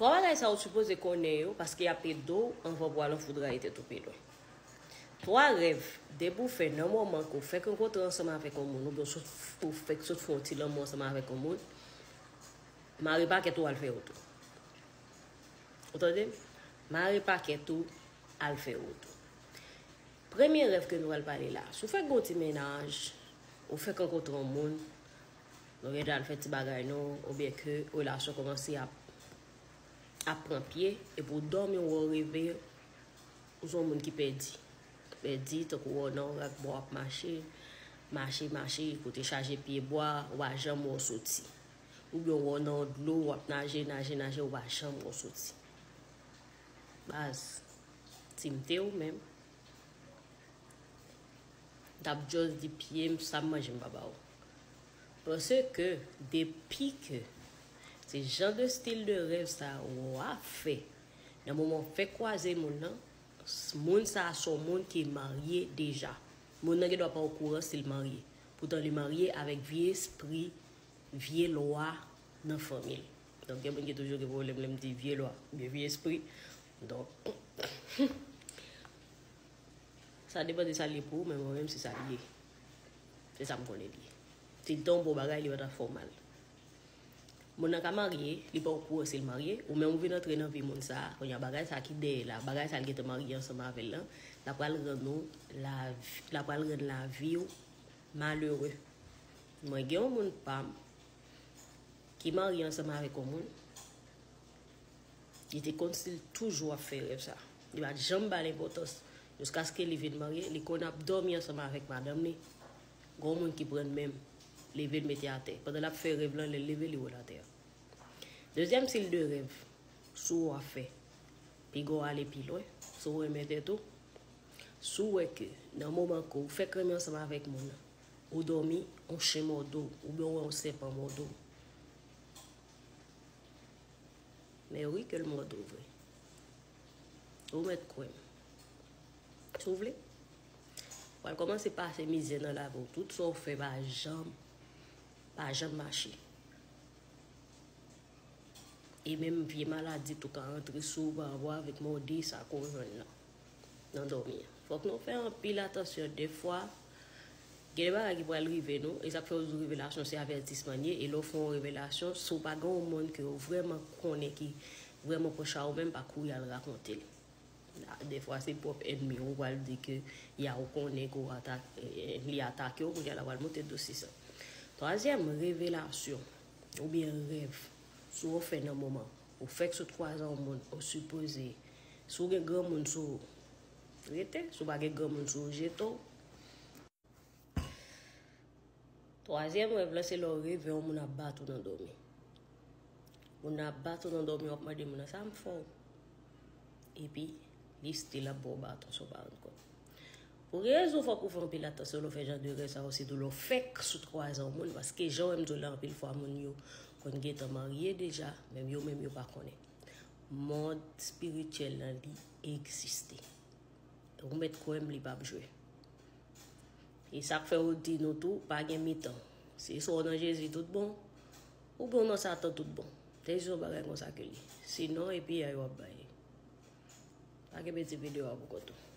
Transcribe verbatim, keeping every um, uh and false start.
Twa bagay sa ou sipoze konnen yo, paske y ap ede w anvan pou w al anfoudraye tèt ou pi lwen. Twa rèv, depi w fè nan moman ke w fèk rankontre ansanm avèk yon moun, oubyen w sot, ou fèk sot fè yon ti lanmou ansanm avèk yon moun, mare pakèt ou al fè wout ou. Ou tande m? Mare pakèt ou al fè wout ou. Premye rèv ke nou pral pale la, si w fèk gen yon ti mennaj, ou fèk rankontre yon moun, nou gentan al fè ti bagay nou, oubyen ke relasyon kòmanse ap, ap pran pye, epi w dòmi, w reve, ou se yon moun ki pèdi. Pèdi, tankou w nan yon rak bò w ap mache, mache, mache, kote chaje pye bwa, w pa janm wè w soti. Oubyen w nan yon dlo, w ap naje, naje, naje, w pa janm wè w soti. Baz, si m te ou menm, m t ap just di pye m sa m manje m pa ba w. Paske depi ke se jan de stil de rèv sa w ap fè, nan moman w fèk kwaze moun nan, s- moun sa a se yon moun ki marye deja. Moun nan gen dwa pa okouran si l marye. Poutan li marye avèk vye espri, vye lwa nan fanmi l. Donk, gen moun ki toujou gen pwoblèm lè m di vye lwa, oubyen vye espri. Donk, sa depann de sa l ye pou ou, men mwen menm se sa l ye. Se sa m konnen l ye. Si l te yon bon bagay, li pa t ap fè w mal. Moun nan ka marye, li pa okouran si l marye, ou menm ou vin antre nan vi moun sa a, kounye a bagay sa a ki dèyè la, bagay sa a l gentan marye ansanm avè l lan, l ap pral rann ou lavi, l ap pral rann lavi w malere. Mwen gen yon moun pa m ki marye ansanm avèk yon moun, li te konn si l toujou ap fè rèv sa. Li pa t janm ba l enpòtans. Jiskaske li vin marye, li konn ap dòmi ansanm avèk madanm li. Gen yon moun ki pran l men l, leve l mete atè. Pandan l ap fè rèv lan, lè l leve, li wè l atè. Dezyèm stil de rèv, si w ap fè, piga w ale pi lwen, si w renmen tèt ou, si w wè ke nan moman ke w fèk renmen ansanm avèk moun nan, ou dòmi, yon chen mòde w, oubyen w wè yon sèpan mòde w. Men wi ke l mòde w vre. Ou mèt kwè m. Si w vle, w pral kòmanse pase mizè nan lavi w. Tout sa w fè pa janm, pa janm mache. E menm vye maladi tou ka rantre sou ou pa rapò avèk mòde sa ke w jwenn nan, nan dòmi an. Fòk nou fè anpil atansyon. Dèfwa, gen de bagay ki pral rive nou, e sa k fè yo di w revelasyon se avètisman l ye, e lè w fè yon revelasyon, si w pa gen yon moun ke w vrèman konnen ki vrèman pwòch a ou menm, pa kouri al rakonte l. Dèfwa, se pwòp ènmi w, ou pral di ke y a ou konnen ke w atak, eh, li atake w, kounye a l ap pral monte dosye sa. Twazyèm revelasyon, oubyen rèv, si w fè nan moman, ou fèk sot kwaze yon moun, ou sipoze, si w gen granmoun sou ou, rete, si w pa gen granmoun sou ou, jete w. Twazyèm rèv la, se lè w reve yon moun ap bat ou nan dòmi. Moun nan ap bat ou nan dòmi, w ap mande moun nan, "Sa m fè w?" Epi, li still ap ba w baton san w pa rann kont. Pou rezon, fòk ou fè anpil atansyon lè w fè jan de rèv sa yo, sitou lè w fèk sot kwaze yon moun, paske jan w wè m di w la, anpil fwa moun yo konn gentan marye deja, men yo menm yo pa konnen. Mond espirityèl lan, li egziste. Ou mèt kwè m, li p ap jwe. E sa k fè yo di nou tou, pa gen mitan. Se swa w nan Jezi tout bon, oubyen w nan Satan tout bon. Se jis yon bagay konsa ke l ye. Sinon, e piyay w ap bay. Pa kenbe ti videyo a pou kont ou.